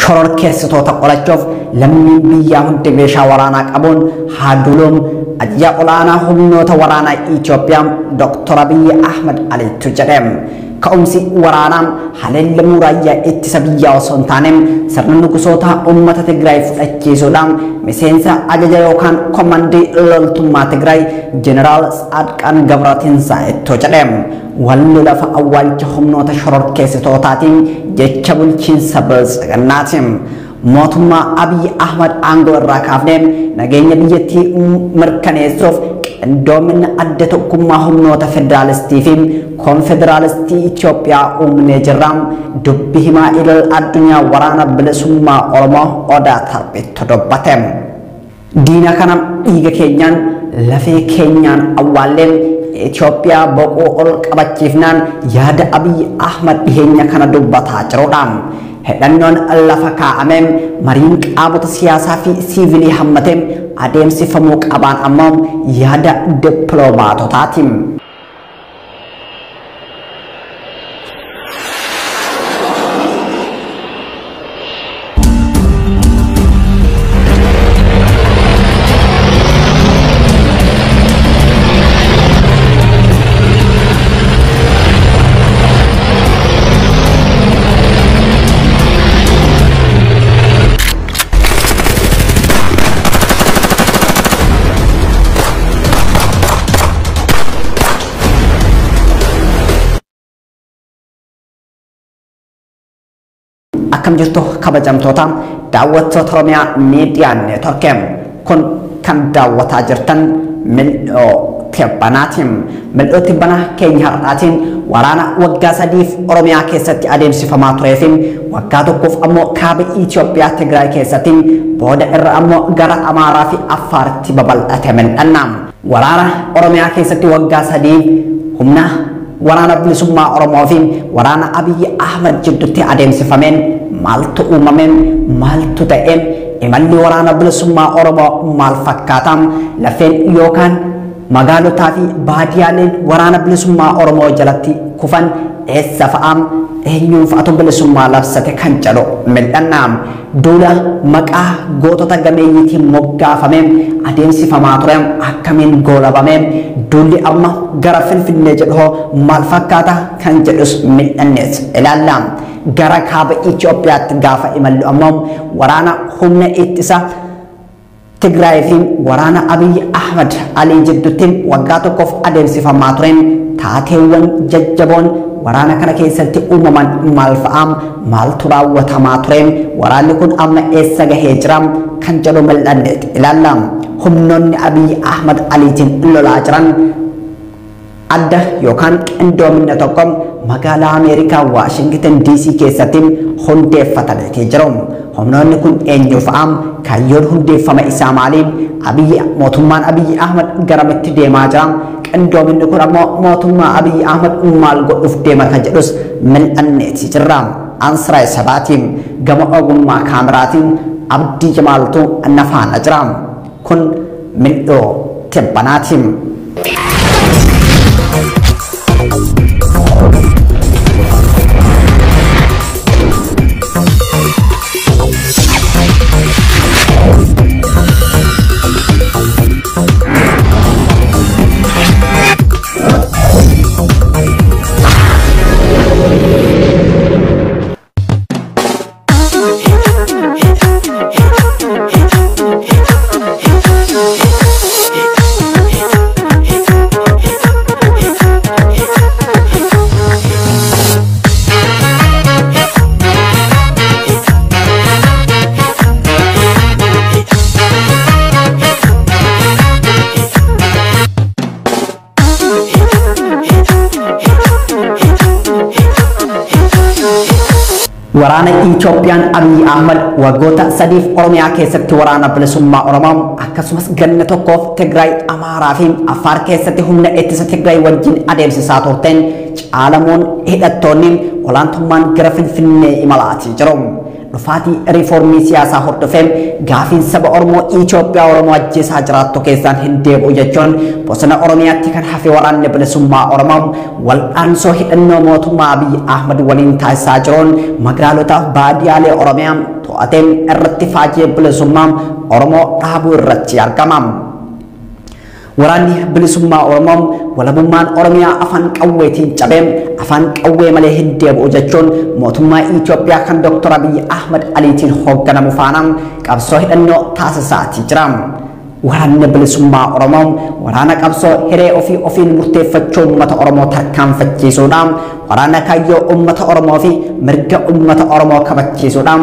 Shororkeessitoota qolachuuf lammiin biyyaa hundi meeshaa waraanaa qabuun haa duuluun ajajaa olaanaa humnoota waraanaa Itoophiyaa Dr. Abiyyi Ahmad Aliitu jedhe. Ka'umsi waraanaa haleellamuu raayyaa ittisa biyyaa osoo hin taane sirna nugusoota uummata Tigraay fudhachiisuudhaan miseensa ajaja yookaan komandii loltummaa Tigraay Jeneraal Tsaadqaan Gabratinsaa'ettu jedhe. Wallo lafa awwaalcha humnoota shororkeessitootaatiin jecha bulchiinsa biltsiginnaatiin. Mootummaa Abiyyi Ahmad aangoo irraa kaafnee nageenya biyyattii mirkaneessuuf qindoomina adda tokkummaa humnoota federaalistii fi koonfederaalistii Itoophiyaa uumnee jirra. Dubbi himaa idil addunyaa waraana bilisummaa Oromoo Odaa Tarbiitti dubbate. Diina kana dhiiga keenyaan lafee keenyaan awwaallee Itoophiyaa boqoo ol qabachiifnaan yaada Abiyyi Ahmad dhiheenya kana dubbataa jirudha. Hidhannoon lafa kaa'ame mariin qaamota siyaasaa fi siivilii hammatee adeemsifamuu qabaan ammoo yaada dippiloomaatotaati. Akkam jirtu kabajamtoota daawwattoota Oromiyaa Miidiyaa Neetwork kun kan daawwataa jirtan mil'oo tibbanaatiin. Mil'oo tibbanaa keenya har'aatiin waraana waggaa 3 Oromiyaa keessatti adeemsifamaa turee fi waggaa 1 ammoo kaaba Itoophiyaa Tigraay keessatti booda irra ammoo gara Amaaraa fi Affaaritti babal'ate mil'anna. Waraana Oromiyaa keessatti waggaa 3 humna waraana bilisummaa Oromoo fi waraana Abiyyi Ahmad jidduutti adeemsifameen maaltu uumameen maaltu ta'een imalli waraana bilisummaa Oromoo maal fakkaata lafeen yookaan magaalotaa fi baadiyaaleen waraana bilisummaa Oromoo jalatti kufan eessa fa'aa eenyuun fa'atu bilisummaa labsate kan jedhu mil'anna. Duula maqaa gootota gameeyyiitiin moggaafame adeemsifamaa ture akkamiin goolabame duulli amma gara Finfinnee jedhu maal fakkaata kan jedhus mil'annees ilaalla. Gara kaaba Itoophiyaatti gaafa imallu ammoo waraana humna ittisa Tigraay fi waraana Abiyyi Ahmad Alii jidduutti waggaa 1 adeemsifamaa tureen taateewwan jajjaboon waraana kana keessatti uumaman maal fa'aa maaltu raawwatamaa ture waraanni kun amma eessa gahee jira kan jedhu mil'anneet ilaalla. Humnoonni Abiyyi Ahmad Aliitiin lolaa jiran adda yookaan qindoomina tokko magaalaa Ameerikaa Waashington DC keessatti hundeeffatanii jiru. Humnoonni kun eenyu fa'aa kaayyoon hundeeffama isaa maali? Abiyyi mootummaan Abiyyi Ahmad garamitti deemaa jira? Qindoominni kun ammoo mootummaa Abiyyi Ahmad maal godhuuf deema kan jedhus mil'anneeti jirra. Ansiraa Sabaatiin gama ogummaa kaameraatiin Abdii Jamaaltu na faana jira. Kun mil'oo tibbanaatiin. Waraana Itoophiyaan Abiyyi Ahmad waggoota 3 Oromiyaa keessatti waraana bilisummaa Oromoo akkasumas ganna 1 Tigraay, Amaaraa fi Affaar keessatti humna ittisa Tigraay wajjin adeemsisaa turteen caalamuun hidhattoonni olaantummaan gara Finfinnee imalaatii jiru. Dhufaatii riiformii siyaasaa hordofee gaafiin saba Oromoo Itoophiyaa Oromoo ajjeesaa jiraattu keessaan hin deebi'u jechuun bosona Oromiyaatti kan hafe waraanni bilisummaa Oromoo wal'aansoo hidhannoo mootummaa Abiy Ahmad waliin taasisaa jiruun magaalota baadiyyaalee Oromiyaa to'atee irratti faajee bilisummaa Oromoo dhaabuu irratti argama. Waraanni bilisummaa Oromoo walabummaan Oromiyaa afaan qawweetiin cabee afaan qawwee malee hin deebi'u jechuun mootummaa Itoophiyaa kan Dr. Abiy Ahmad Aliitiin hoogganamu faana qabsoo hidhannoo taasisaatii jira. Waraanni bilisummaa Oromoo waraana qabsoo hiree ofii ofiin murteeffachuu uummata Oromoo tarkaanfachiisuudha. Waraana kaayyoo uummata Oromoo fi mirga uummata Oromoo kabachiisuudha.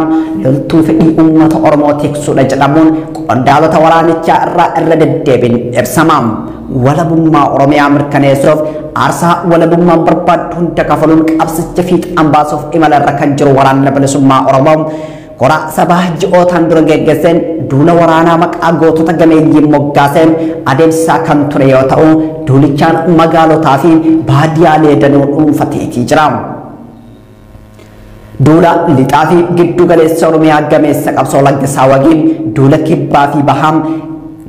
Loltuu fedhii uummata Oromoo tiksuudha jedhamuun qondaalota waraanichaa irraa irra deddeebiin ibsama. Walabummaa Oromiyaa mirkaneessuuf aarsaa walabummaan barbaaddu hunda kafaluun qabsicha fiixaan baasuuf imala irra kan jiru waraanni bilisummaa Oromoo Kora sabaa ji'ootaan dura geggeesseen duula waraanaa maqaa gootota gameeyyiin moggaaseen adeemsisaa kan ture yoo ta'u duulichaan magaalotaa fi baadiyyaalee danuu dhuunfateetii jira. Duula lixaa fi giddu galeessa Oromiyaa gameessa qabsoo Laggasaa Wagiin duula kibbaa fi bahaa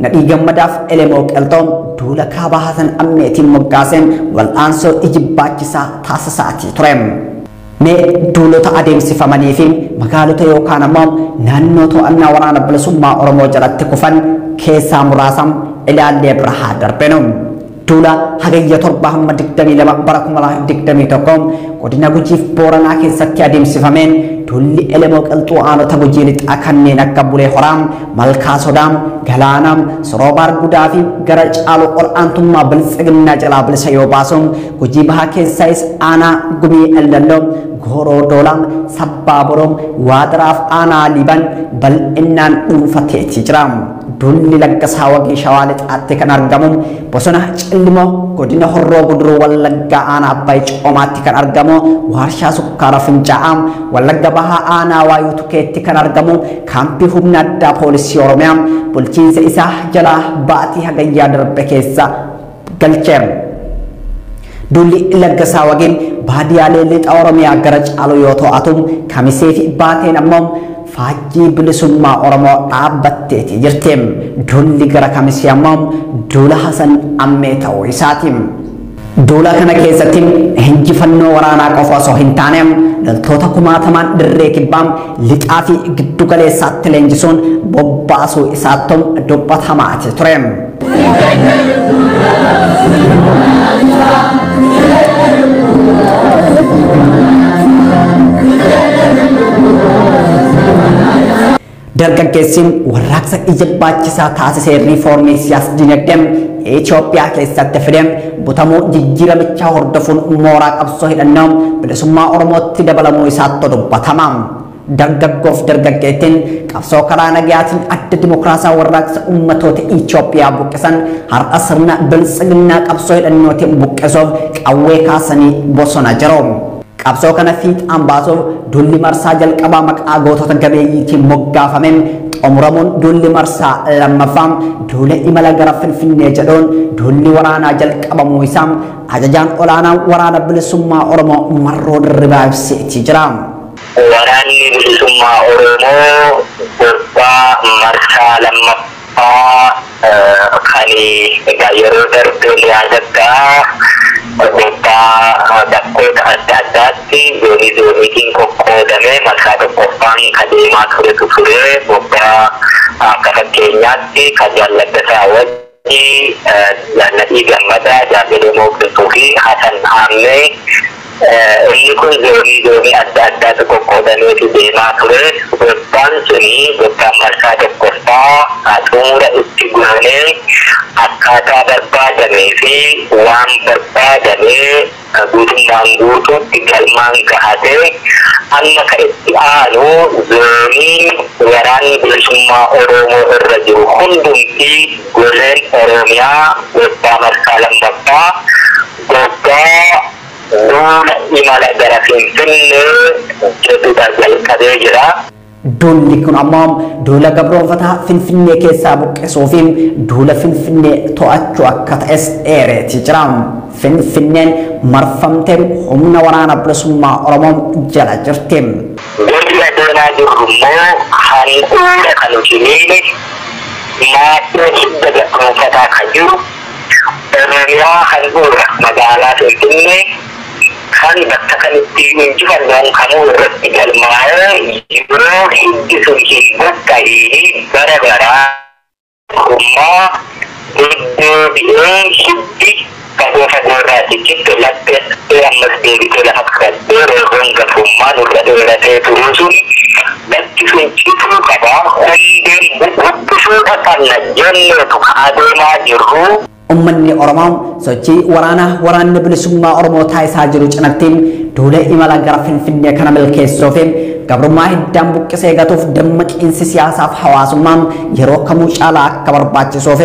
Nadhii Gammadaaf Elemoo Qilxoo duula kaabaa Hasan Ammeetiin moggaaseen wal'aansoo ijibbaachisaa taasisaatii ture. Mee duulota adeemsifamanii fi magaalota yookaan ammoo naannoo to'annaa waraana bilisummaa Oromoo jalatti kufan keessaa muraasa ilaallee bira haa darbinu. Duula hagayya 7 hamma 22 bara 2021 godina Gujiif Booranaa keessatti adeemsifameen duulli Elemoo Qilxuu aanota Gujii lixaa kanneen akka Bulee Horaa, Malkaa Sodaa, Galaanaa, Soroobaar Gudaa fi gara caalu ol'aantummaa biltsiginnaa jalaa bilisa yoo baasu Gujii bahaa keessaayis aanaa Gumii Ellalloo, Gooroo Doolaa, Sabbaa Boroo, Waadaraaf aanaa Liban bal'innaan dhuunfateetii jira. Duulli Laggasaa Wagii Shawaa lixaatti kan argamu bosona Cillimoo godina Horroo Guduruu Wallaggaa aanaa Abbaay Coomaatti kan argamu warshaa sukkaara Fincaa'aa, Wallagga Bahaa aanaa Waayuu Tukeetti kan argamu kaampii humna addaa poolisii Oromiyaa bulchiinsa isaa jalaa baatii hagayyaa darbe keessa galchee. Duulli Laggasaa Wagiin baadiyyaalee lixa Oromiyaa gara caalu yoo to'atu Kamisee fi Baateen ammoo faajjii bilisummaa Oromoo dhaabbatteetii jirti. Duulli gara Kamisee ammoo duula Hasan Ammee ta'uu isaati. Duula kana keessatti injifannoo waraanaa qofa osoo hin taane loltoota kumaatamaan dirree kibbaa lixaa fi giddu galeessaatti leenjisuun bobbaasuu isaatti dubbatamaati ture. Dargaggeessi warraaqsa ijibaachisaa taasisee riiformii siyaas-dinagdee Itoophiyaa keessatti fide butamuu jijjiiramichaa hordofuun mooraa qabsoo hidhannoo bilisummaa Oromootti dabalamuu isaatti dubbatama. Dargaggoof dargaggeettiin qabsoo karaa nagayaatiin adda dimokiraasaa warraaqsa uummatoota Itoophiyaa buqqisan har'a sirna biltsiginnaa qabsoo hidhannootiin buqqisuuf qawwee kaasanii bosona jiru. Qabsoo kana fiixaan baasuuf duulli marsaa jalqabaa maqaa gootota gameeyyiitiin moggaafameen xumuramuun duulli marsaa lammaffaa duula imala gara Finfinnee jedhuun duulli waraanaa jalqabamuu isaa ajajaan olaanaa waraana bilisummaa Oromoo Marroo Dirribaa ibseetii jira. Waraanni bilisummaa Oromoo gubbaa marsaa lammaffaa kan egaa yeroo darbe yaadadhaa gubbaa bakkoota adda addaatti zoonii zooniitiin qoqqoodamee marsaa tokkoffaan kan deemaa turetu ture. Gubbaa akka fakkeenyaatti kan Laggasaa Wagii, Nadhii Gammadaa, Elemoo Qilxuu fi Hasan Ammee inni kun zoonii zoonii adda addaatti qoqqoodameetu deemaa ture. Gubbaan suni gubbaan marsaa tokkoffaa xumura itti goonee akkaataa barbaadamee fi waan barbaadamee guutummaan guutuutti galmaan gahatee amma ka itti aanu zooniin waraanni bilisummaa Oromoo irra jiru hundumtii goleen Oromiyaa gubbaa marsaa lammaffaa gubbaa duula imala gara Finfinnee jedhudha jalqabee jira. Duulli kun ammoo duula gabroonfataa Finfinnee keessaa buqqisuu fi duula Finfinnee to'achuu akka ta'es dheereeti jira. Finfinneen marfamtee humna waraana bilisummaa Oromoo jala jirti. Duulli adeemaa adeemaa jirru immoo handhuura kan hojii maatii hidda gabroonfataa kan jiru Oromiyaa handhuura magaalaa Finfinnee kan bakka kamitti injifannoon kamuu irratti galmaa'ee yeroo hiddi sun hin buqqa'ii bara baraa hummaa deddeebi'ee hiddi fagoo fagoo irraa ciccittu laphee ammas deebitee lafa qabattee roorroon gabrummaa nurra dheeratee turuu sun bakki sun cituu qaba, hundeen buqqisuudha qabna jenneetu adeemaa jirru. Uummanni Oromoo sochii waraanaa waraanni bilisummaa Oromoo taasisaa jiru cinatti duula imala gara Finfinnee kana milkeessuuf gabrummaa hiddaan buqqisee gatuuf dammaqiinsi siyaasaaf hawaasummaa yeroo kamuu caalaa akka barbaachisuuf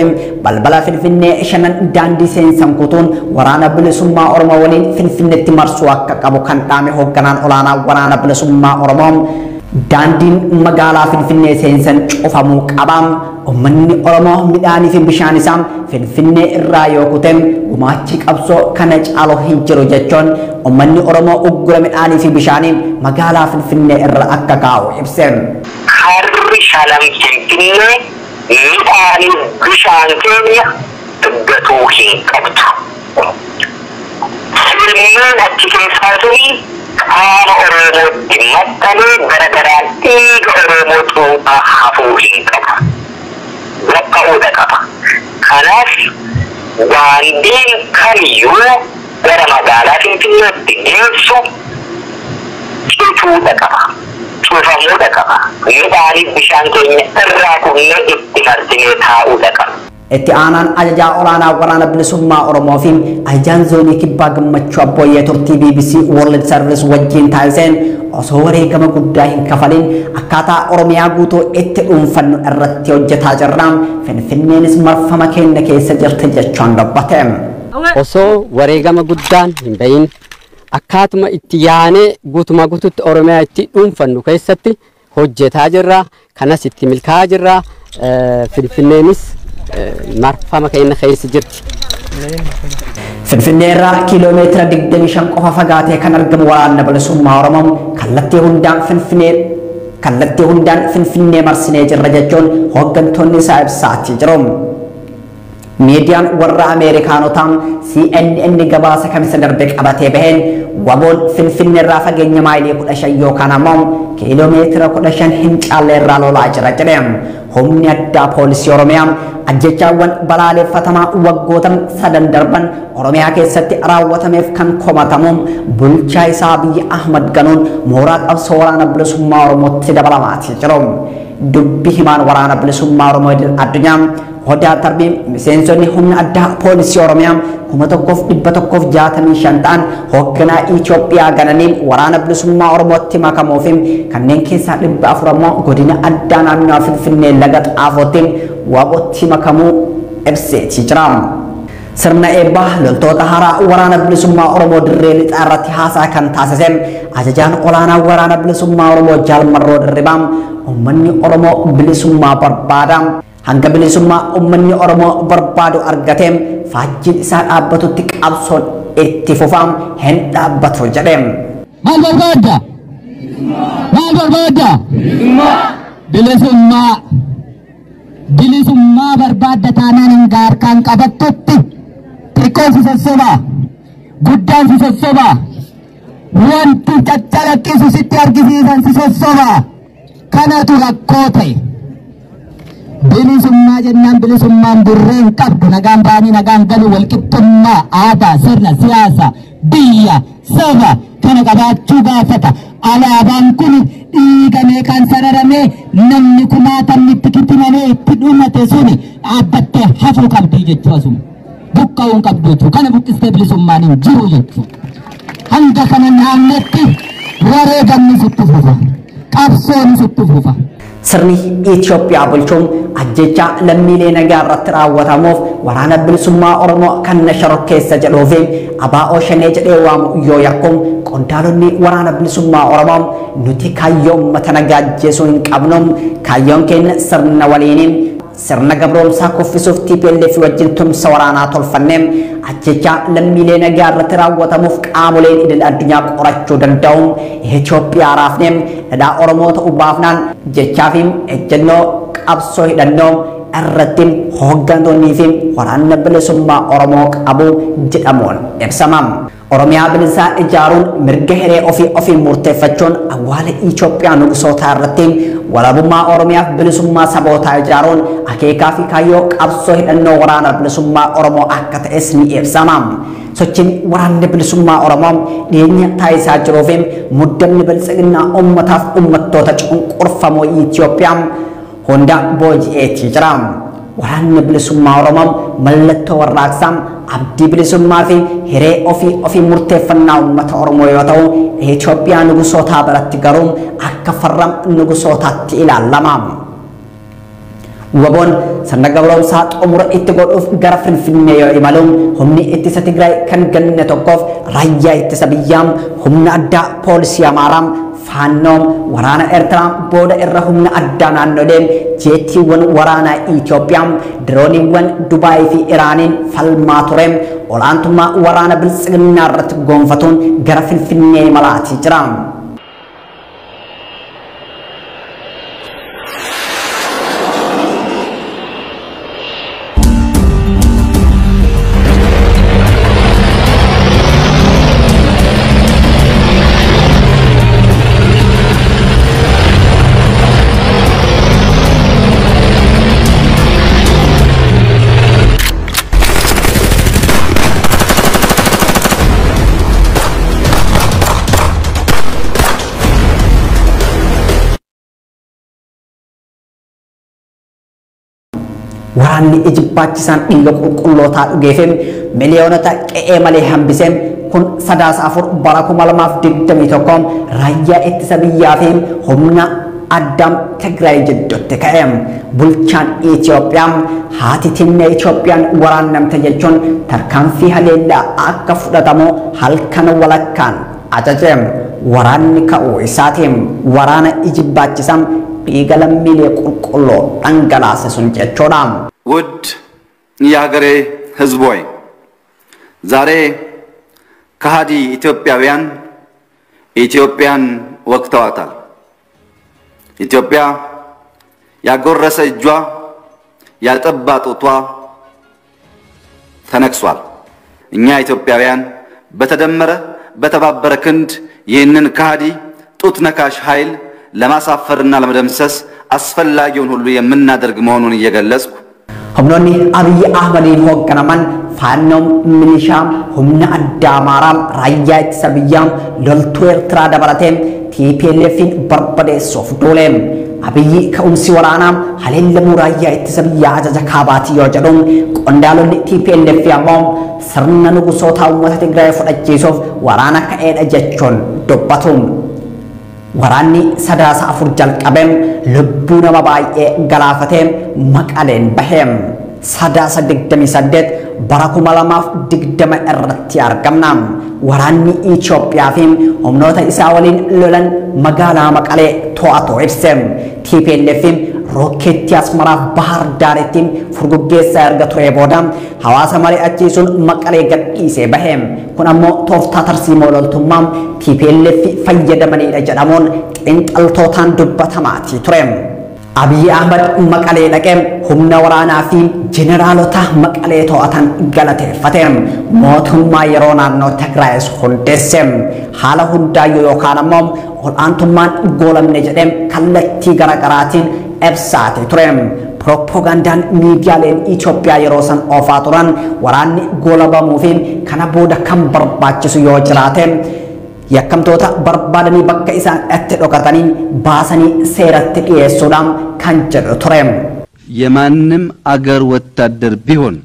balbala Finfinnee shanan daandii seensan kutuun waraana bilisummaa Oromoo waliin Finfinneetti marsuu akka qabu kan dhaame hoogganaan olaanaa waraana bilisummaa Oromoo daandiin magaalaa Finfinnee seensan cufamuu qaba. Uummanni Oromoo midhaanii fi bishaan isaa Finfinnee irraa yoo kute gumaachi qabsoo kana caalu hin jiru jechuun uummanni Oromoo uggura midhaanii fi bishaanii magaalaa Finfinnee irra akka kaa'u ibse. Harri shanan Finfinnee midhaanii bishaan keenya gatuu hin qabdu. Sirnaan achi keessaa suni qaama Oromootti maxxanee gara garaan dhiiga Oromoo cuuphaa hafuu hin qabu. Buqqa'uudha qaba. Kanaaf daandiin kamiyyuu gara magaalaa Finfinneetti geessu cituudha qaba. Cufamuudha qaba. Midhaaniif bishaan keenya irraa kunnee itti marsinee taa'uudha qaba. Itti aanaan ajajaa olaanaa waraana bilisummaa Oromoo fi ajajaan zoonii kibbaa Gammachuu Abbooyyee turtii BBC World Service wajjin taasiseen osoo wareegama guddaa hin kafalin akkaataa Oromiyaa guutuu itti dhuunfannu irratti hojjetaa jirra. Finfinneenis marfama keenya keessa jirti jechuun dubbate. Osoo wareegama guddaan hin bahin akkaatuma itti yaanee guutumaa guutuutti Oromiyaa itti dhuunfannu keessatti hojjetaa jirra. Kanas itti milkaa'aa jirra. Finfinneenis marfama keenya keessa jirti. Finfinnee irraa kiiloomeetira 25 qofa fagaatee kan argamu waraanna bilisummaa Oromoo kallattii hundaan Finfinnee marsinee jirra jechuun hooggantoonni isaa ibsaatii jiru. Miidiyaan warra Ameerikaanotaa CNN gabaasa kamisa darbe qabatee baheen waboon Finfinnee irraa fageenya maayilii 15 yookaan ammoo kiiloomeetira 15 hin caalle irraa lolaa jira jedhe. Humni addaa poolisii Oromiyaa ajjechaawwan balaaleffatamaa waggoota sadan darban Oromiyaa keessatti raawwatameef kan komatamu bulchaa isaa Abiy Ahmad ganuun mooraa qabsoo waraana bilisummaa Oromootti dabalamaatii jiru. Dubbi himaan waraana bilisummaa Oromoo idil addunyaa Odaa Tarbii miseensonni humna addaa poolisii Oromiyaa 1165 ta'an hoogganaa Itoophiyaa gananii waraana bilisummaa Oromootti makamuu fi kanneen keessaa 400 ammoo godina addaa naannoo Finfinnee laga Xaafootti WBOtti makamuu ibseetii jira. Sirna eebbaa loltoota haaraa waraana bilisummaa Oromoo dirree lixaa irratti haasaa kan taasise ajajaan olaanaa waraana bilisummaa Oromoo Jaal Marroo Dirribaa uummanni Oromoo bilisummaa barbaada. Hanga bilisummaa uummanni Oromoo barbaadu argate faajjiin isaa dhaabbatutti qabsoon itti fufaa hin dhaabbatu jedhe. Maal barbaadda? Maal barbaadda? Bilisummaa. Bilisummaa barbaadda taanaan hanga harkaan qabattutti xiqqoon si sossobaa, guddaan si sossobaa, wanti caccalaqqisu sitti argisiisan si sossobaa. Kanatu rakkoo ta'e. Bilisummaa jennaan bilisummaan burree hin qabdu, nagaan ba'anii nagaan galu, walqixxummaa aadaa, sirna siyaasa, biyya, saba kana qabaachuu gaafata. Alaabaan kun dhiiga meeqaan sararamee namni kumaatamni itti kitimamee itti dhumate suni dhaabbattee hafuu qabdii jechuu, asuma buqqa'uu hin qabdu jechuu. Kana buqqistee bilisummaan hin jiru jechuu. Hanga kana naannetti wareegamni sitti fufa, qabsoon sitti fufa. Sirni Itoophiyaa bulchuun ajjecha lammiilee nagaa irratti raawwatamuuf waraana bilisummaa Oromoo kan shororkeessa jedhuu fi ABO Shanee jedhee waamu yoo yakkuun qondaalonni waraana bilisummaa Oromoo nuti kaayyoo uummata nagaa ajjeesuu hin qabnu, kaayyoon keenya sirna waliiniin Sirna gabroomsaa kuffisuuf TPLF wajjin tumsa waraanaa tolfannee ajjechaa lammiilee nagaa irratti raawwatamuuf qaamoleen idil addunyaa qorachuu danda'u Itoophiyaa raafnee dhadhaa Oromoo ta'uu baafnaan jechaa fi ejjennoo qabsoo hidhannoo irratti hooggantoonnii fi waraanna bilisummaa Oromoo qabu jedhamuun ibsama. Oromiyaa bilisaa ijaaruun mirga hiree ofii ofiin murteeffachuun awwaala Itoophiyaa nugusootaa irratti walabummaa Oromiyaaf bilisummaa sabootaa ijaaruun akeekaa fi kaayyoo qabsoo hidhannoo waraana bilisummaa Oromoo akka ta'es ni ibsama. Sochiin waraanni bilisummaa Oromoo dhiyeenya taasisaa jiruu fi muddamni biltsiginnaa uummataaf uummattoota cunqurfamoo Itoophiyaa hunda booji'eetii jira. Waraanni bilisummaa Oromoo mallattoo warraaqsaa abdii bilisummaa fi hiree ofii ofii murteeffannaa uummata Oromoo yoo ta'u, Itoophiyaa nugusootaa biratti garuu akka farra nugusootaatti ilaalama. Waboon sirna gabroomsaa xumura itti godhuuf gara Finfinnee yoo imalu humni ittisa Tigraay kan ganna tokkoof raayyaa ittisa biyyaa humna addaa poolisii Amaaraa Faannoo waraana Eertiraa booda irra humna addaa naannolee jeettiiwwan waraanaa Itoophiyaa dirooniiwwan Dubaayii fi Iraaniin falmaa ture olaantummaa waraana biltsiginnaa irratti gonfatuun gara Finfinnee imalaatii jira. Waraanni ijibbaachisaan dhiiga qulqullootaa dhugeefim miliyoonota qe'ee malee hambisee kun 3-4 bara 2021 raayyaa ittisa biyyaa fi humna addaa Tigraay jidduutti ka'e. Bulchaan Itoophiyaa haati tinna Itoophiyaan waraannamte jechuun tarkaanfii haleellaa akka fudhatamu halkan walakkaan ajaje. Waraanni ka'uu isaatiin waraana ijibbaachisaan dhiiga lammiilee qulqulluu dhangalaase sun jechuudha. ውድ የሀገሬ ሕዝብ ሆይ፣ ዛሬ ከሃዲ ኢትዮጵያውያን ኢትዮጵያን ወቅተዋታል። ኢትዮጵያ ያጎረሰ እጇ ያጠባ ጡቷ ተነክሷል። እኛ ኢትዮጵያውያን በተደመረ በተባበረ ክንድ ይህንን ከሃዲ ጡት ነካሽ ኃይል ለማሳፈርና ለመደምሰስ አስፈላጊውን ሁሉ የምናደርግ መሆኑን እየገለጽኩ Humnoonni Abiyyi Ahmadiin hoogganaman Faannoon milishaa humna addaa Amaaraa raayyaa ittisa biyyaa loltuu Eertiraa dabalatee TPLF'n barbadeessuuf duule. Abiyyi ka'umsi waraanaa haleellamuu raayyaa ittisa biyyaa ajaja kaabaati yoo jedhu qondaalonni TPLF ammoo sirna nugusootaa uummata Tigraay fudhachiisuuf waraana ka'eedha jechuun dubbatu. Waraanni 3-4 jalqabee lubbuu nama baay'ee galaafatee Maqaleen bahee 3-28 bara 2020 irratti argamna. Waraanni Itoophiyaa fi humnoota isaa waliin lolan magaalaa Maqalee to'atu ibse. TPLF rookeettii Asmaraaf Bahar Daaritti furguggeessaa erga ture booda hawaasa mari'achiisuun Maqalee gadhiisee bahe. Kun ammoo tooftaa tarsiimoo loltummaa TPLF fayyadamanidha jedhamuun xiinxaltootaan dubbatamaatii ture. Abiyyi Ahmad Maqalee dhaqee humna waraanaa fi jeneraalota Maqalee to'atan galateeffate. Mootummaa yeroo naannoo Tigraayis hundeesse. Haala hundaayyuu yookaan ammoo ol'aantummaan goolamne jedhee kallattii garaagaraatiin ibsaatee ture. Propagandaan miidiyaaleen Itoophiyaa yeroo san oofaa turan waraanni goolabamuu fi kana booda kan barbaachisu yoo jiraate yakkamtoota barbaadanii bakka isaan itti dhokatanii baasanii seeratti dhiyeessuudhaan kan jedhu ture. የማንም አገር ወታደር ቢሆን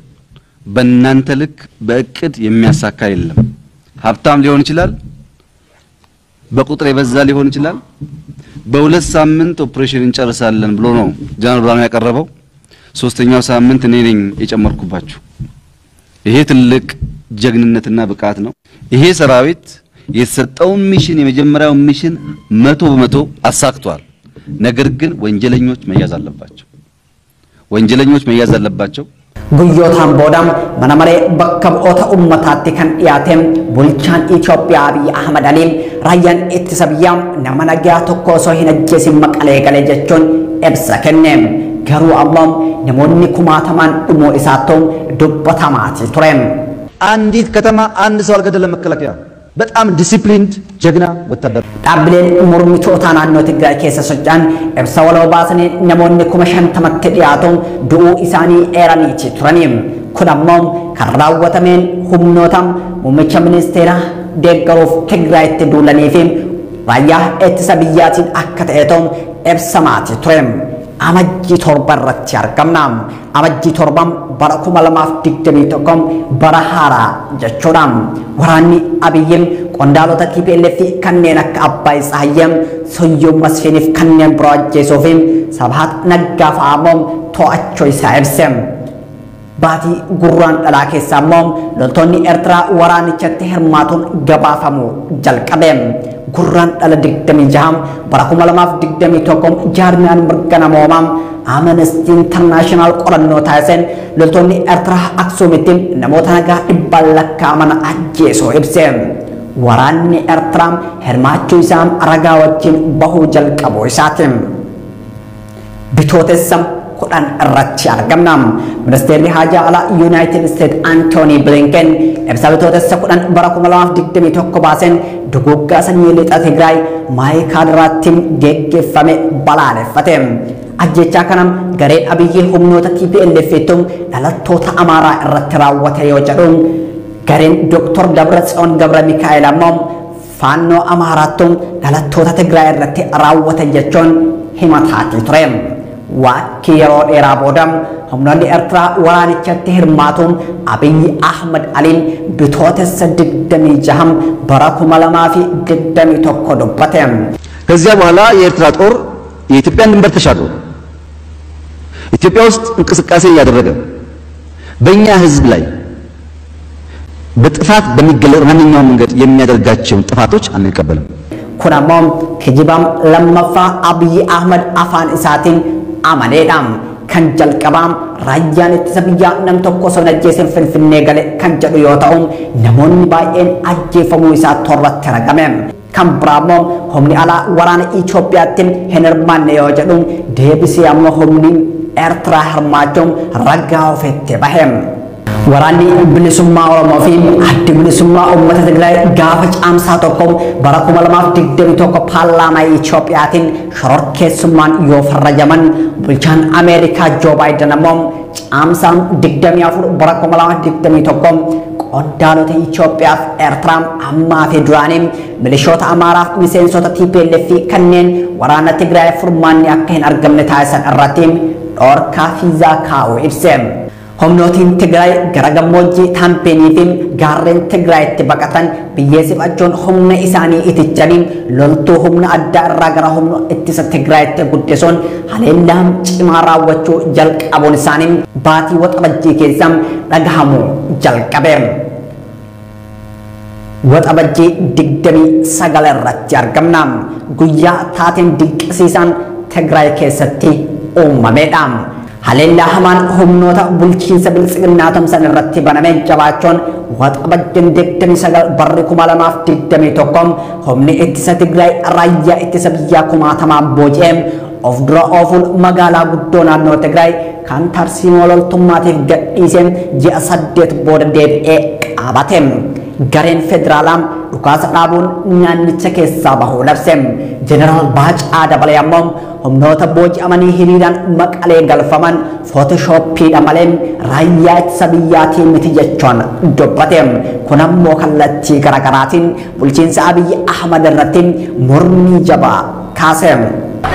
በእናንተ ልክ በእቅድ የሚያሳካ የለም። ሀብታም ሊሆን ይችላል፣ በቁጥር የበዛ ሊሆን ይችላል። በሁለት ሳምንት ኦፕሬሽን እንጨርሳለን ብሎ ነው ጀነራል ብርሃኑ ያቀረበው። ሶስተኛው ሳምንት እኔ ነኝ የጨመርኩባችሁ። ይሄ ትልቅ ጀግንነትና ብቃት ነው። ይሄ ሰራዊት የተሰጠውን mission የመጀመሪያውን mission 100% አሳክቷል። ነገር ግን ወንጀለኞች መያዝ አለባቸው። ወንጀለኞች መያዝ አለባቸው። Guyyootaan booda mana maree bakka bu'oota ummataatti kan dhiyaate bulchaan Itoophiyaa Abiy Ahmad Ali raayyaan ittisa biyyaa nama nagaa tokko osoo hin ajjeesin Maqalee gale jechuun ibsa kenne. Garuu ammoo namoonni kumaatamaan dhumuu isaattuu dubbatamaati ture. አንዲት ከተማ አንድ ሰው አልገደለም። መከላከያ በጣም ዲሲፕሊንድ ጀግና ወታደር። Dhaabbileen mormitoota naannoo Tigraay keessa socho'an ibsa waloo baasanii namoonni 50,000tti dhiyaatu du'uu isaanii eeraniiti turani. Kun ammoo kan raawwatameen humnoota muummicha ministeeraa deeggaruuf Tigraayitti duulanii fi raayyaa ittisa biyyaatiin akka ta'etu ibsamaati ture. Amajjii 7 irratti argamna. Amajjii 7 bara 2021 bara haaraa jechuudha. Waraanni Abiyyiin qondaalota TPLF kanneen akka Abbaay Tsahayyee, Soyyoo Masfiiniif kanneen biroo ajjeesuu fi Sabahat Naggaa fa'aa immoo to'achuu isaa ibse. Baatii gurraan dhalaa keessa immoo loltoonni Eertiraa waraanichatti hirmaatuun gabaafamuu jalqabe. Gurraan dhala 26 bara 2021 jaarmiyaan mirga namoomaa Amnesty International qorannoo taasiseen loltoonni Eertiraa Aksuumitti namoota nagaa dhibbaan lakkaa'aman ajjeesuu ibse. Waraanni Eertiraa hirmaachuu isaa ragaa wajjin bahuu jalqabuu isaati. Bitootessa 10 irratti argamna. Ministeerri Haajaa Alaa Yuunaayitid Isteet Antoonii Bilinken ibsa bitootessa 10 bara 2021 baaseen duguuggaa sanyii lixa Tigraay Maayikaadiraatti geggeeffame balaaleffate. Ajjechaa kana gareen Abiyyi humnoota TPLF dhalattoota Amaaraa irratti raawwate yoo jedhu gareen Dr. Dabratsiyoon Gabra Mikaa'el ammoo faannoo Amaaraattu dhalattoota Tigraay irratti raawwate jechuun himataati ture. Waakkii yeroo dheeraa booda humnoonni Eertiraa waraanichatti hirmaatuun Abiy Ahmad Aliin bitootessa 26 bara 2021 dubbate. ከዚያ በኋላ የኤርትራ ጦር የኢትዮጵያን ድንበር ተሻግሮ ኢትዮጵያ ውስጥ እንቅስቃሴ እያደረገ በእኛ ሕዝብ ላይ በጥፋት በሚገለጽ ማንኛውም መንገድ የሚያደርጋቸውን ጥፋቶች አንቀበልም። Kun ammoo kijibaan lammaffaa Abiy Ahmad afaan isaatiin amaneedha. Kan jalqabaa raayyaan ittisa biyyaa nam tokko osoo hin ajjeesin Finfinnee gale kan jedhu yoo ta'u namoonni baay'een ajjeefamuu isaa torratti argame. Kan biraa immoo humni alaa waraana Itoophiyaatti hin hirmaanne yoo jedhu deebisee ammoo humni Eertiraa hirmaachuun ragaa ofitti bahe. Waraanni bilisummaa Oromoo fi addi bilisummaa uummata Tigraay gaafa caamsaa 1 bara 2021 paarlaamaa Itoophiyaatiin shororkeessummaan yoo farrajaman bulchaan Ameerikaa Joo Baayiden ammoo caamsaa 24 bara 2021 qondaalota Itoophiyaa fi Eertiraa ammaa fi duraanii milishoota Amaaraa fi miseensota TPLF kanneen waraana Tigraay furmaanni akka hin argamne taasisan irratti dhorkaa fiizaa kaa'uu ibse. Humnootiin Tigraay gara gammoojjii Taampeenii fi gaarreen Tigraayitti baqatan biyyee sifachuun humna isaanii itichanii loltuu humna addaa irraa gara humna ittisa Tigraayitti guddisuun haleellaa cimaa raawwachuu jalqabuun isaanii baatii waxabajjii keessa dhagahamuu jalqabe. Waxabajjii 29 irratti argamna. Guyyaa taateen dinqisiisaan Tigraay keessatti uumamedha. Haleellaa hamaan humnoota bulchiinsa biltsiginnaa tumsan irratti baname jabaachuun waxabajjiin 29 barri 2021 humni ittisa Tigraay raayyaa ittisa biyyaa kumaatamaan booji'ee of dura oofuun magaalaa guddoo naannoo Tigraay kan tarsiimoo loltummaatiif gadhiisee ji'a 8 booda deebi'ee qabate. Gareen federaalaa dhukaasa dhaabuun naannicha keessaa bahuu labse. Jeneraal Baacaa Dabalee ammoo humnoota booji'amanii hiriiraan Maqalee galfaman footooshooppiidha malee raayyaa ittisa biyyaatiin miti jechuun dubbate. Kun ammoo kallattii garaagaraatiin bulchiinsa Abiy Ahmad irratti mormii jabaa kaase.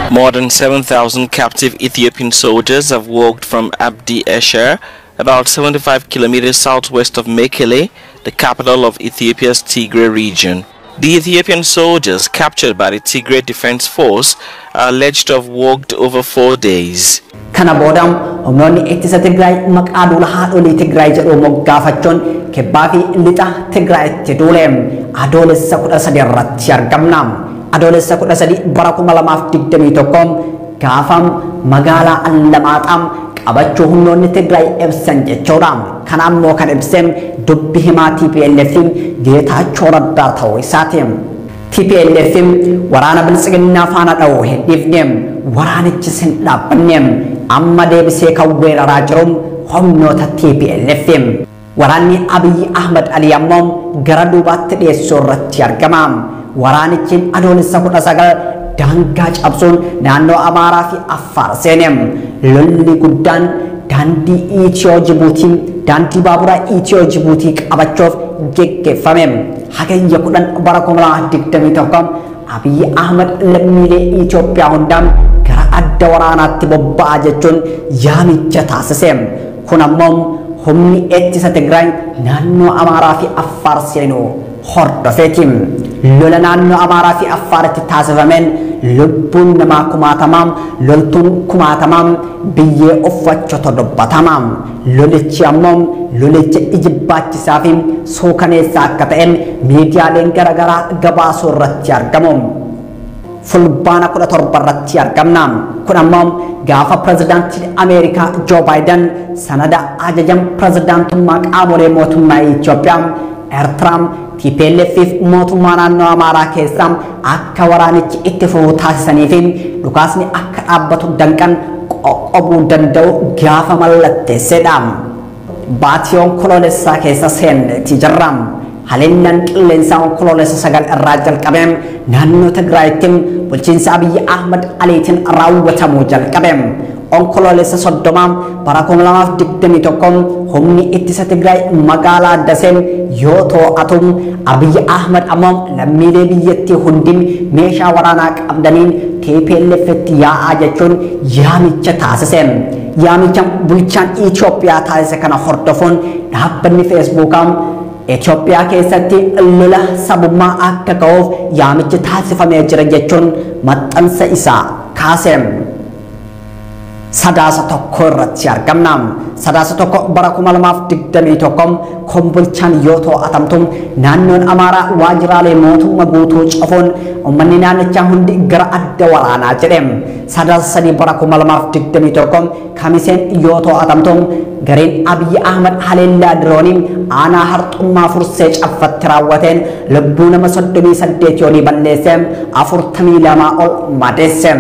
More than 7,000 captive Ethiopian soldiers have walked from Abdi Esher, about 75 kilometers southwest of Mekele, the capital of Ethiopia's Tigray region. The Ethiopian soldiers captured by the Tigray Defense Force are alleged to have walked over 4 days. Kana booda humnoonni ittisa Tigraay maqaa duula haadholii Tigraay jedhu moggaafachuun kibbaa fi lixa Tigraayitti duule. Adoolessa 13 irratti argamna. Adoolessa 13 bara 2021 gaafa magaalaa Allamaaxaa qabachuu humnoonni Tigraay ibsan jechuudha. Kana ammoo kan ibseen dubbi himaa TPLF Geetaachoo Raddaa ta'uu isaati. TPLF waraana biltsiginnaa faana dha'uu hin dhiifne, waraanichis hin dhaabbanne, amma deebisee kan weeraraa jiru humnoota TPLF. Waraanni Abiyyi Ahmad Ali ammoo gara duubaatti dhiyeessuu irratti argama. Waraanichi Adoolessa 19 daangaa cabsuun naannoo Amaaraa fi Affaar seene. Lolli guddaan daandii Itiyoo Jibuutii, daandii baaburaa Itiyoo Jibuutii qabachuuf geggeeffame. Hagayya 10 bara 2021 Abiyyi Ahmad lammiilee Itoophiyaa hundaan gara adda waraanaatti bobba'aa jechuun yaamicha taasise. Kun ammoo humni ittisa Tigraay naannoo Amaaraa fi Affaar seenuu hordofeeti. Lola naannoo Amaaraa fi Affaaritti taasifameen lubbuun namaa kumaatamaam, loltuun kumaatamaam biyyee uffachuutu dubbatama. Lolichi ammoo lolicha ijibbaachisaa fi suukaneessaa akka ta'e miidiyaaleen garaagaraa gabaasuu irratti argamu. Fulbaana 17 irratti argamna. Kun ammoo gaafa pirezidaantiin Ameerikaa Joo Baayiden sanada ajajan pirezidaantummaa qaamolee mootummaa Itoophiyaa, Eertiraa, TPLF fi mootummaa naannoo Amaaraa keessaa akka waraanichi itti fufu taasisanii fi dhukaasni akka dhaabbatu danqan qoqqobuu danda'u gaafa mallatteessedha. Baatii Onkoloolessaa keessa seenneeti jirra. Haleellaan qilleensaa Onkoloolessa 9 irraa jalqabee naannoo Tigraayitti bulchiinsa Abiyyi Ahmad Aliitiin raawwatamuu jalqabe. Onkoloolessa 30 bara 2021 humni ittisa Tigraay magaalaa Dasee yoo to'atu, Abiyyi Ahmad ammoo lammiilee biyyattii hundi meeshaa waraanaa qabdaniin TPLF tti yaa'aa jechuun yaamicha taasise. Yaamicha bulchaan Itoophiyaa taasise kana hordofuun dhaabbanni Feesbuukaa Itoophiyaa keessatti lola sabummaa akka ka'uuf yaamichi taasifamee jira jechuun maxxansa isaa kaase. Sadaasa 1 irratti argamna. Sadaasa 1 bara 2021 Kombolchaan yoo to'atamtu, naannoon Amaaraa waajjiraalee mootummaa guutuu cufuun uummanni naannichaa hundi gara adda waraanaa jedhe. Sadaasa 3 bara 2021 Kamiseen yoo to'atamtu, gareen Abiyyi Ahmad haleellaa diroonii aanaa Harxummaa Fursee Caffatti raawwateen lubbuu nama 38 yoonii balleesse, 42 ol madeesse.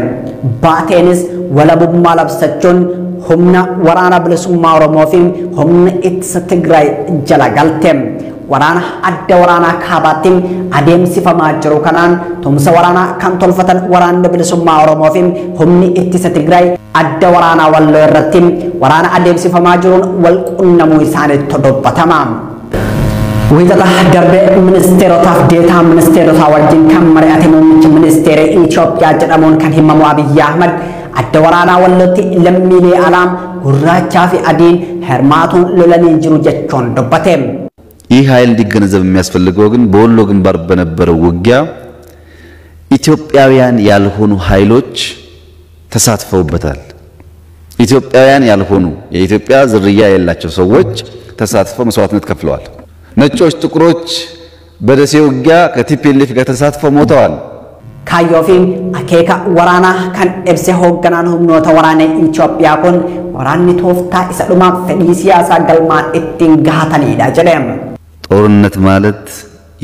Baateenis walabummaa labsachuun humna waraana bilisummaa Oromoo fi humna ittisa Tigraay jala galte. Waraana adda waraanaa kaabaatti adeemsifamaa jiru kanaan tumsa waraanaa kan tolfatan waraanni bilisummaa Oromoo fi humni ittisa Tigraay adda waraanaa Walloo irratti waraana adeemsifamaa jiruun wal qunnamuu isaaniitti dubbatama. Wiixata darbe ministeerotaaf deetaa ministeerotaa wajjin kan mari'ate muummichi ministeera Itoophiyaa jedhamuun kan himamu Abiyyi Ahmad adda waraanaa Wallootti lammiilee alaa gurraachaa fi adiin hirmaatuun lolanii jiru jechuun dubbate. ይህ ኃይል እንዲገነዘብ የሚያስፈልገው ግን በወሎ ግንባር በነበረው ውጊያ ኢትዮጵያውያን ያልሆኑ ኃይሎች ተሳትፈውበታል። ኢትዮጵያውያን ያልሆኑ፣ የኢትዮጵያ ዝርያ የሌላቸው ሰዎች ተሳትፈው መስዋዕትነት ከፍለዋል። ነጮች፣ ጥቁሮች በደሴ ውጊያ ከቲፒኤልኤፍ ጋር ተሳትፈው ሞተዋል። Kaayyoo fi akeeka waraanaa kan ibse hoogganaan humnoota waraana Itoophiyaa kun waraanni tooftaa isa dhumaaf fedhii siyaasaa galmaan ittiin gahatanidha jedhe. ጦርነት ማለት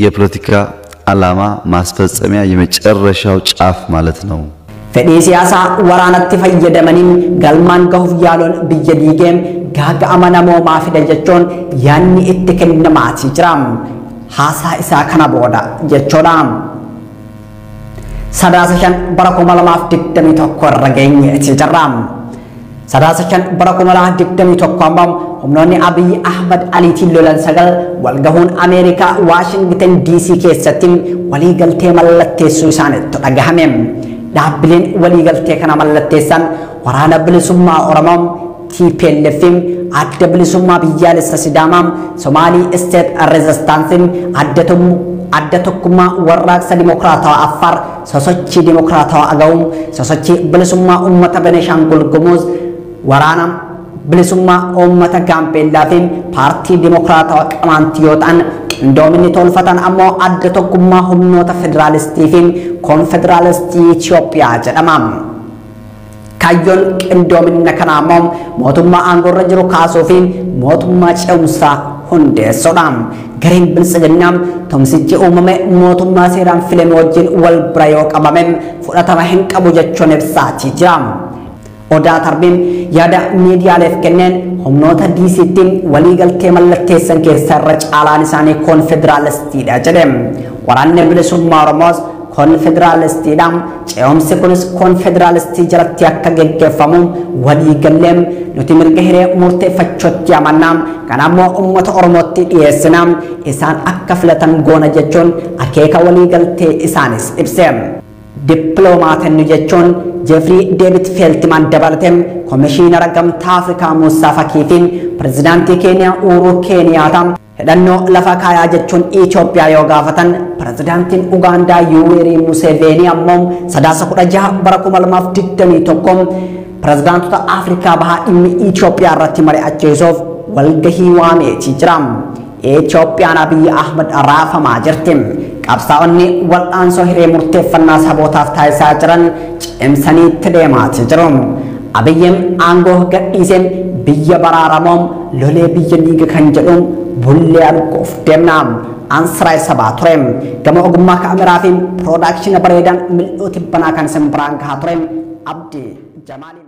የፖለቲካ ዓላማ ማስፈጸሚያ የመጨረሻው ጫፍ ማለት ነው። Fedhii siyaasaa waraanatti fayyadamanii galmaan gahuuf yaaluun biyya diigee gaaga'ama namoomaa fida jechuun yaadni itti kennamaatii jira. Haasaa isaa kana booda jechuudha. Sadaasa 5 bara 2021 irra geenyeeti jirra. Sadaasa 5 bara 2021 ammoo humnoonni Abiyyi Ahmad Aliitiin lolan sagal walgahuun Ameerikaa Waashingtan DC keessatti waliigaltee mallatteessuu isaaniitti dhagahame. Dhaabbileen waliigaltee kana mallatteessan Waraana Bilisummaa Oromoo, TPLF, Adda Bilisummaa Biyyaalessa Sidaamaa, Somaalii State Resistance, Adda Tokkummaa Warraaqsa Dimokiraatawaa Affaar, Sosochii Dimokiraatawaa Agaw, Sosochii Bilisummaa Uummata Benishaangul Gumuz, Waraana Bilisummaa Uummata Gaambeellaa fi Paartii Dimokiraatawaa Qamaantii yoo ta'an, qindoominni tolfatan ammoo Adda Tokkummaa Humnoota Federaalistii fi Koonfederaalistii Itoophiyaa jedhama. Kaayyoon qindoomina kanaa immoo mootummaa aangoorra jiru kaasuu fi mootummaa ce'umsaa hundeessuudha. Gareen biltsiginnaa tumsichi uumame mootummaa seeraan filame wajjin wal bira yoo qabame fudhatama hin qabu jechuun ibsaatii jira. Odaa Tarbiin yaada miidiyaaleef kenneen humnoota DC'tti waliigaltee mallatteessan keessaa irra caalaan isaanii koonfederaalistiidha jedhe. Waraanni bilisummaa Oromoos koonfederaalistiidha. Ce'umsi kunis koonfederaalistii jalatti akka geggeeffamu waliigallee nuti mirga hiree murteeffachuutti amanna. Kana immoo uummata Oromootti dhiyeessina. Isaan akka filatan goona jechuun akeeka waliigaltee isaanis ibse. Dippiloomaatonni jechuun Jeefrii Deevid Feeltimaan dabalatee Komishiinara Gamtaa Afrikaa Muusaa Fakii fi Pirezidaantii Keeniyaa Uhuruu Keeniyaataa hidhannoo lafa kaayaa jechuun Itoophiyaa yoo gaafatan pirezidaantiin Ugaandaa Yuweerii Museveenii ammoo Sadaasa 16 bara 2021 pirezidaantota Afrikaa Bahaa dhimmi Itoophiyaa irratti mari'achiisuuf walgahii waameetii jira. Itoophiyaan Abiyyi Ahmad raafamaa jirti. Qabsaa'onni wal'aansoo hiree murteeffannaa sabootaaf taasisaa jiran cimsanii itti deemaatii jiru. Abiyyiin aangoo gadhiiseen biyya baraaramoom lolee biyya liiga kan jedhu bullee arguuf deemna. Ansiraa sabaa ture. Gama ogummaa kaameraa fi piroodaakshina bareedaan mil'uu tibbanaa kan isin biraan gahaa ture. Abdii Jamaal.